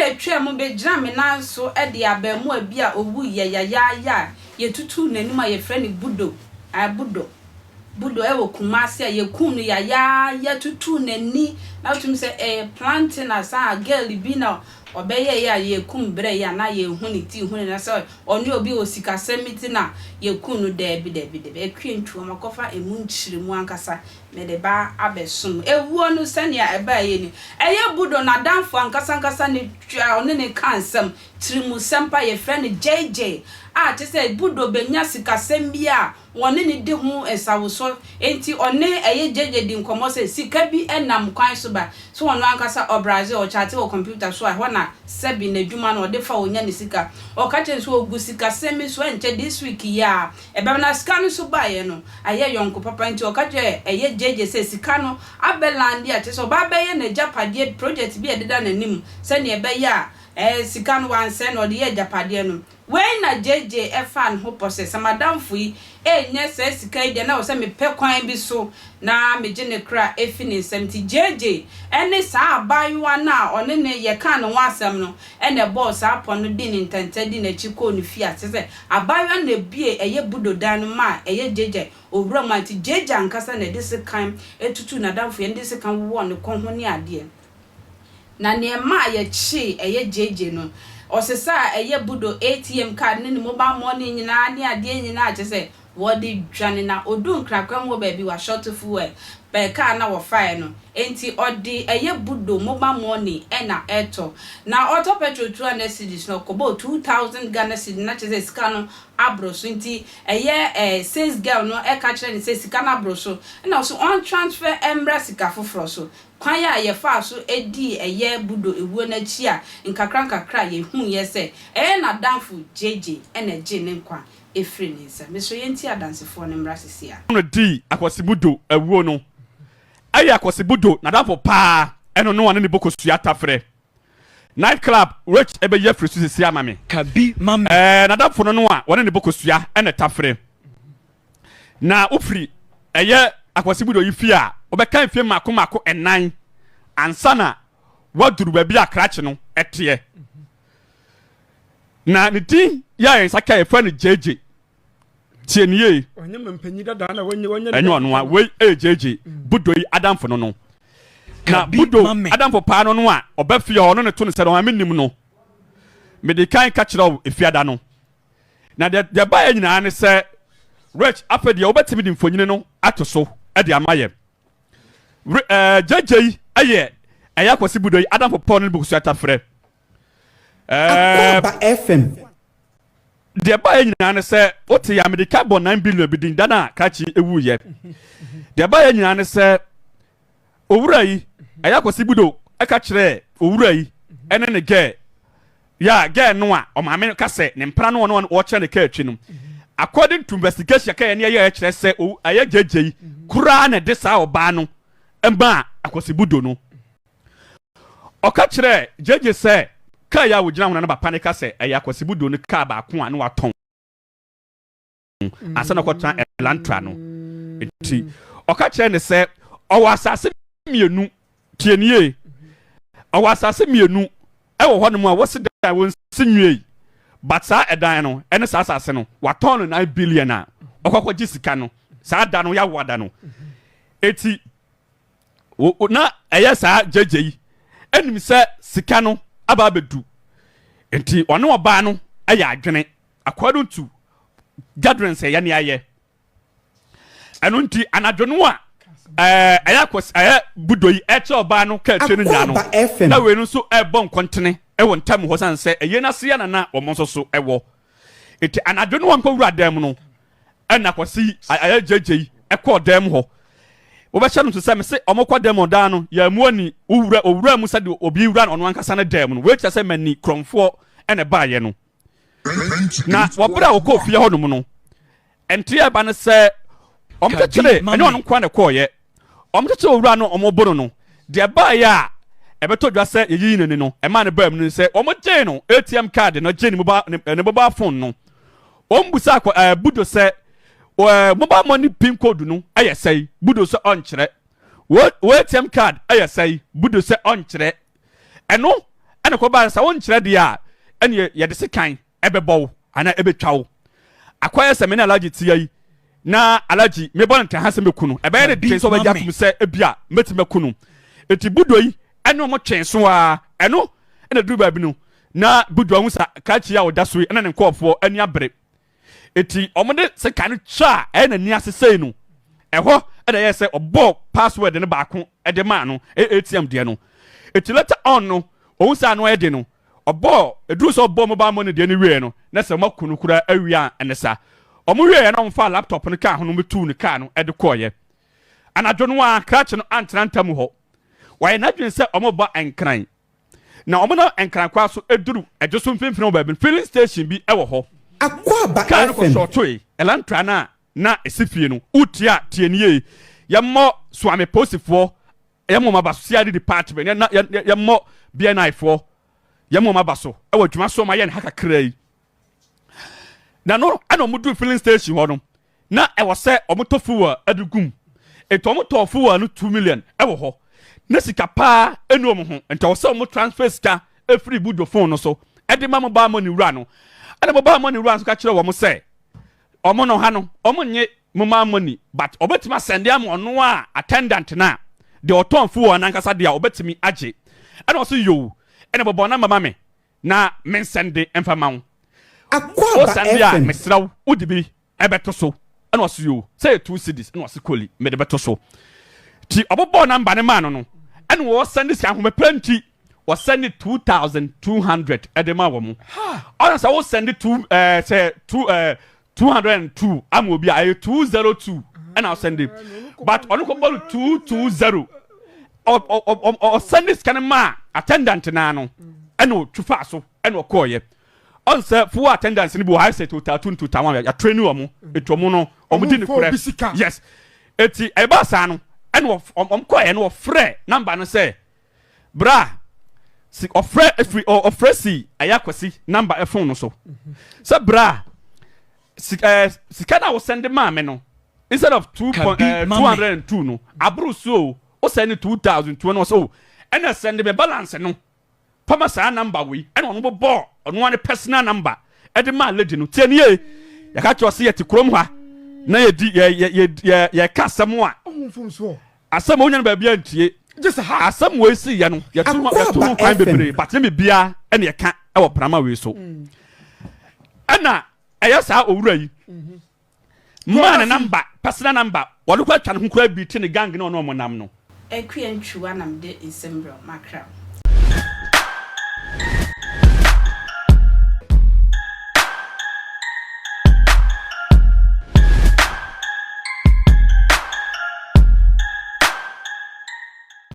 a etwaa mu begyinaa me nan so de abarimaa bi a owuiɛ yayaaya a yɛtutuu n'anim a yɛfrɛ no Budo, ae Budo, Budo wɔ Kumasi a yɛkuu no yayaaya tutuu n'ani na wotumi sɛ ɛyɛ planting na saa girl bi na ɔbɛyɛeɛ a yɛkum brɛeɛ a na yɛnhu ne ti hu ne nan sɛ ɔne obi wɔ sikasɛm ti na yɛkuu no daabi daabi daabi Akua Ntuo makɔfa ɛmu nkyerɛmu ankasa Mede ba abɛsom. Ewuo no sɛnea ɛbaeɛ ni. Ɛyɛ Budo n'adamfo ankasankasa ne a ɔne no ka nsɛm, tirimusɛm pa, yɛfrɛ no JJ, a kyerɛ sɛ Budo bɛnya sikasɛm bi a wɔne no di ho nsawosoɔ. Enti ɔne ɛyɛ JJ di nkɔmmɔ sɛ sika bi nam kwan so ba. Sɛ ɔno ankasa ɔbrowse, ɔkyate wɔ kɔmputa so a, ɛhɔ na sɛbe n'adwuma no ɔde fa ɔnya ne sika. Ɔka kyerɛ no sɛ ɔgu sikasɛm yi so, ɛnkyɛ this week yi ara Ɛbɛba na sika no nso baeɛ no, ayɛ yɔnko papa nti ɔka kyerɛɛ ɛyɛ JJ sɛ sika no abɛ lande a kyerɛ sɛ ɔba abɛyɛ n'agyapadeɛ project bi a ɛdeda n'anim sɛdeɛ ɛbɛyɛ a ɛɛ sika no wansɛe no ɔde yɛ agyapadeɛ no. Wei na JJ faa ne ho pɔ sɛ sɛ m'adamfo yi renya saa sika yi deɛ na ɛwɔ sɛ mepɛ kwan bi so na megye ne kra fi ne nsam nti JJ ne saa abaayewa no a ɔne no yɛkaa ne ho asɛm no na ɛbɔɔ saa pɔ no dii ne ntɛntɛ dii n'akyi kɔɔ ne fie a kyerɛ sɛ abaayewa no na ebuee ɛyɛ budo dan no maa ɛyɛ Gyagya owura mu a nti Gyagya ankasa na ɛde sekan tutuu n'adamfo yɛ no de sekan wowɔɔ ne kɔn ho ne adeɛ. Na nea ɛmaa yɛkyee ɛyɛ Gyagya no ɔsesaa ɛyɛ budo ATM card ne ne mobile money nyinaa ne adeɛ nyinaa kyerɛ sɛ Wɔde dwane na oduu nkrakwan mu hɔ baabi washɔto fuel pɛɛ kaa na wɔfaeɛ no enti ɔde ɛyɛ budo mobile money ɛna ɛtɔ na ɔtɔ petrol 200 cedis no ɔkɔbɔɔ 2000 Ghana cedi na kyerɛ sɛ sika no aboro so nti ɛyɛ eh sales girl no ɛka kyerɛ no sɛ sika no aboro so ɛna ɔse ɔn transfer ɛmmra sika foforɔ so kwan a yɛfaa so dii ɛyɛ budo ewuo no akyi a nkakra nkakra yɛhuuiɛ sɛ ɛyɛ nadamfo JJ ɛna ɛgyee ne nkwa ɛfiri ne nsa. Mesrɛ yɛntie adansefoɔ no mmra sese a. No dii Akwasi Budo awuo no ɛyɛ Akwasi Budo nadamfo paa ɛno no ɔne ne bɔ kosua tafrɛ night club rich ɛbɛyi afiri so sese ama me Ka bi ma me. Ɛɛ nadamfo no no a wɔne ne bɔ kosua ɛna tafrɛ na wofiri ɛyɛ Akwasi Budo yi fie a wobɛka mfie mako mako ɛnan ansa na waduru baabi a krakye no ɛteɛ. Na ne din yɛ a yɛn nsa ka yɛfrɛ no JJ. Tie ne yie. Ɛnyɛ ɔno a wei ɛyɛ JJ Budo yi adamfo no no. Na Budo adamfo paa no no a ɔba fie a ɔno ne to no sɛ ɔma menim no. Mede kan ka kyerɛ wo efiada no. Na deɛ deɛ baeɛ nyinaa ne sɛ Rich afei deɛ wobɛtumi de mfonini no ato so de ama yɛ. JJ yi ɛyɛ ɛyɛ Akwasi Budo yi adamfo Paul no ne Bukusua Tafrɛ. Akwaaba FM. Deɛ ɛbaeɛ nyinaa ne sɛ wote yɛ mede ka bɔ 9 billion bi din da no a krakye ewuiɛ. Deɛ ɛbaeɛ nyinaa ne sɛ owura yi ɛyɛ Akwasi Budo ɛka kyerɛɛ owura yi ɛne ne gɛɛ yɛ a gɛɛ no a ɔmaame no ka sɛ ne mpena no ɔno ɔkyerɛ ne kaa akyi no according to investigation ka yɛne ɛyɛ ɛkyerɛ sɛ ɛyɛ gyegye yi koraa na ɛde saa ɔbaa no maa Akwasi Budo no. Ɔka kyerɛɛ JJ sɛ kaa yi a ogyina ho na ne papa no ka sɛ ɛyɛ Akwasi Budo no kaa baako a na watɔn ansa na ɔkɔtena Elantra no. Nti ɔka kyerɛɛ no sɛ ɔwɔ asase mmienu, tie no yie, ɔwɔ asase mmienu ɛwɔ hɔnom a wɔsi dan wɔnsi nwiei, but saa ɛdan no ɛne saa asase no watɔn no 9 billion a ɔkɔkɔgye sika no saa da no yɛawoa da no. Eti na ɛyɛ saa gyegye yi ɛnim sɛ sika no aba abɛdu nti ɔne ɔbaa no ɛyɛ adwene according to gatherings ɛyɛ ne ayɛ ɛno nti anadwo no a ɛyɛ akɔs ɛyɛ budo yi ɛkyerɛ ɔbaa no kaa akyire no nyinaa no na wei no nso ɛbɔ nkɔntene ɛwɔ ntam hɔ san sɛ ɛyɛ n'ase yɛ nana wɔn nso so ɛwɔ nti anadwo no wɔn kɔ wura dan mu no Ɛna Kwasi ayɛ gyegye kɔɔ dan mu hɔ. Wobɛhyɛ no nso sɛ mese wɔkɔ dan mu ɔdan no yɛammu ani wowura owura mu sɛdeɛ obi wura ɔno ankasa ne dan mu no. Wei kyerɛ sɛ mani korɔmfoɔ na ɛbaeɛ no. Na wɔberɛ a wɔkɔɔ fie hɔnom no, ɛnteɛ ɛba no sɛ wɔkyekyere ɛnyɛ ɔno nkoa na ɛkɔɔeɛ. Wɔkyekyere owura no wɔbo no no, deɛ ɛbaeɛ a ɛbɛtɔ dwa sɛ yɛyiyi n'ani no, ɛmaa no baa mu no sɛ wɔgyee no ATM card no, gyee ne mobile, ne mobile phone no. Wɔbisaa kɔ ɛɛ Budo sɛ ɛɛ mobile money pin code no yɛ sɛn? Budo sɛ ɔnkyerɛ. Wo wo ATM card yɛ sɛn? Budo sɛ ɔnkyerɛ. Ɛno Ɛna kɔbaa sɛ wonkyerɛ deɛ a, ɛneɛ yɛde sekan ɛbɛbɔ wo anaa ɛbɛtwa wo. Akɔyɛ sɛ me ne Alhaji te yi, na Alhaji mebɔ no ntaha sɛ mɛku no. Ɛbɛyɛ ne den sɛ ɔbɛgye atom sɛ ebia mɛtumi aku no. Enti Budo yi ɛne wɔn twee so ara. Ɛno na ɛduru baabi no, na Budo ahu sɛ krakye yi a ɔda so yi ɛna ne nkurɔfoɔ ani abere. Enti wɔde sekan no twaa ɛyɛ n'ani ase sei no, ɛhɔ na ɛyɛɛ sɛ ɔbɔɔ password no baako de maa no, ɛyɛ ATM deɛ no. Enti later on no, ɔhu sɛ ano ayɛ den no, ɔbɔɔ, ɛduru sɛ ɔbɔɔ mobile money deɛ no wieɛ no, na sɛ wɔaku no koraa awie a ɛne sa. Wɔwieɛ na wɔfaa laptop no kaa ho no wɔtuu ne kaa no de kɔeɛ. Anadwo no ara, krakye no antena ntam hɔ. Wayɛ n'adwene sɛ wɔreba Nkran. Na wɔn nam Nkran kwan so duru Adwo so mfimfini wɔ baabi no, filling station bi wɔ hɔ. Akwaaba Kaa no FM. kɔsɔɔtoe Elantra no a na ɛsi fie no. Wotie a, tie no yie. Yɛmmɔ Suame polisifoɔ, yɛmmɔ wɔn aba so, CID department, yɛ, yɛ, yɛ, yɛmmɔ BNI foɔ, yɛmmɔ wɔn aba so wɔ adwuma so a wɔayɛ no ha kakra yi. Na no, ɛna wɔduru filling station hɔ no, na ɛwɔ sɛ wɔtɔ fuel de gu mu. Nti wɔtɔɔ fuel no 2 million wɔ hɔ. Na sika paa ɛni wɔn ho. Nti ɛwɔ sɛ wɔn transfer sika efiri Budo phone no so ɛde ma mobile money wura no. Ɛna mobile money wura nso ka kyerɛ wɔn sɛ wɔn no ha no wɔn nye mobile money, but wɔbɛtumi asɛnde ama ɔno a attendant no a deɛ ɔtɔn fuel no ankasa deɛ a wɔbɛtumi agye. Ɛna ɔso yoo, ɛna bɔbɔ number ma me na mensɛnde mfa ma wo. Akwaaba Wosɛnde a FM. mesrɛ wo wode bi ɛbɛto so. Ɛna ɔso yoo, sɛ yɛ 2 cedis. Ɛna ɔse koli mede bɛto so. Nti ɔbobɔɔ number no maa no no ɛna wɔsɛnde sika ahomepɛ nti wɔsɛnde 2200 ɛde ma wɔn. Ɔna sɛ wosɛnde two sɛ two 202 ama obi a, ɛyɛ 202 ɛna ɔsɛnde, but ɔno kɔ bɔ no 220. Ɔsɛnde sika no maa attendant naa no ɛna ɔtwi faa so ɛna ɔkɔɔyɛ. Ɔn sɛ fuel attendants no bi wɔ ha sɛ total two total one, yɛatrain wɔn etu wɔn no wɔn di ne korɛ. Yes, eti ɛba saa no ɛna wɔn kɔɔyɛ no, wɔfrɛ number no sɛ bra si ɔfrɛ efiri ɔfrɛ si ɛyɛ Akwasi number ɛfon no so sɛ bra si sika na wɔsɛnde maa me no, instead of two point 202 no aboro so o, wosɛnde 2200. Ɔsɛ o, ɛna sɛnde me balance no fama saa number wei. Ɛna ɔno bɔbɔ ɔno ara ne personal number ɛde maa lady no. Tie nie, yɛka kyerɛ ɔsɛ yɛte kurom ha na yɛdi yɛ yɛ yɛ yɛ yɛka asɛm a asɛm a wonya no baabi a ntie asɛm wei si yɛ no, yɛto ho kwan bebree, but ne biribiara ɛna yɛka ɛwɔ prama wei so. Ɛna ɛyɛ saa owura yi maa ne number, personal number, wɔde kɔ atwa ne ho koraa bi te ne gang ne ɔno ɔmo nam no. Akua Ntwiwa na mede nsɛm brɛ wo, makra wo.